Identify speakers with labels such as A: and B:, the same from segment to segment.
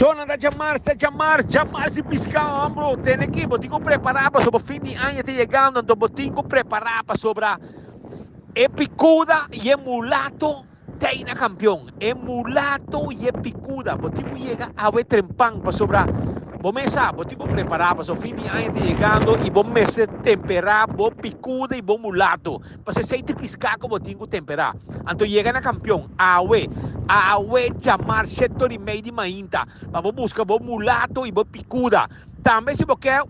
A: Shona ta djamars, ta djamars, djamars di piská hombro. Tene ki, bo tin ku prepará pasobra fin di aña ta yegando, anto bo tin ku prepará pasobra e pikuda i e mulato t'ei na kampion. E mulato i e pikuda, bo tin ku yega awe trempan pasobra bo mes sa, bo tin ku prepará pasobra fin di aña ta yegando i bo mester temperá bo pikuda i bo mulato. Pasobra esei ta e piská ku bo tin ku temperá. Anto yega na kampion awe, awe djamar shetor i mei di mainta pa bo buska bo mulato i bo pikuda. Tambe si bo ke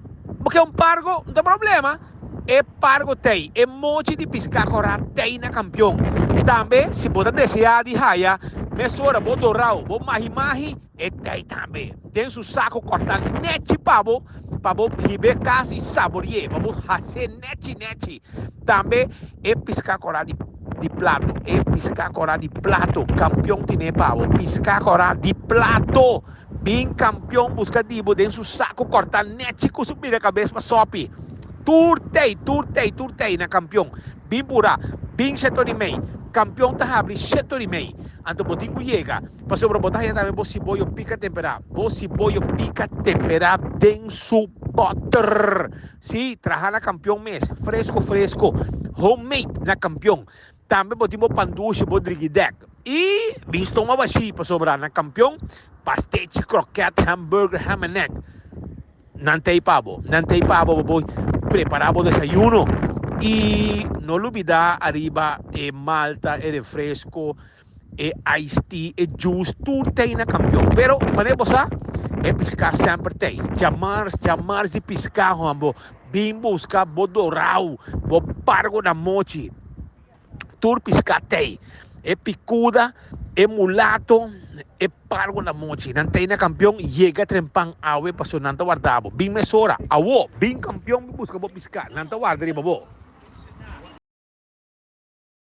A: bo ke un pargo, no ta problema, e pargo t'ei, e mochi di piská kòrá t'ei na kampion. Tambe si bo ta deseá di haya mesora bo dorau, bo mahi-mahi, E tei tambe den su saco corta nechi pa bo, pa bo hib'é cas y sabori'é, pa bo hacié nechi nechi. Tambe e pisca cora di di plato, e pisca cora di plato, campeon tine pa bo, pisca cora di plato. Bin campeon busca di bo den su saco corta nechi cu su bira cabes pa sopi. Tur tei, tur tei, tur tei na campeon. Bin pura, bin sheto di mei. Campeon ta habri sheto di mei. Anto bo tin cu yega. Pasobra bo ta haña tambe bo siboyo pica temperá, bo siboyo pica temperá den su bòter. Sí, traha na Kampion mes, fresco fresco, homemade na Kampion. Tambe bo tin bo pan dushi, bo drigidèk. I bin stoma bashí, pasobra na Kampion pastechi, krokèt, hamburger, ham and egg, nan ta ei pa bo. Nan ta ei pa bo pa bo prepará bo desayuno. I no lubidá ariba e malta, e refresco. E ice tea, e juice, tur tei na Kampion. Pero, manera bo sa, e piská semper tei. Djamars, djamars di piská, hoan bo bin buska bo dorau, bo pargo na mochi. Tur piská tei. E pikuda, e mulato, e pargo na mochi. Nan tei na Kampion, yega trempan awe pasobra nan ta warda bo. Bin mesora, awo, bin Kampion bin buska bo piská. Nan ta warda riba bo.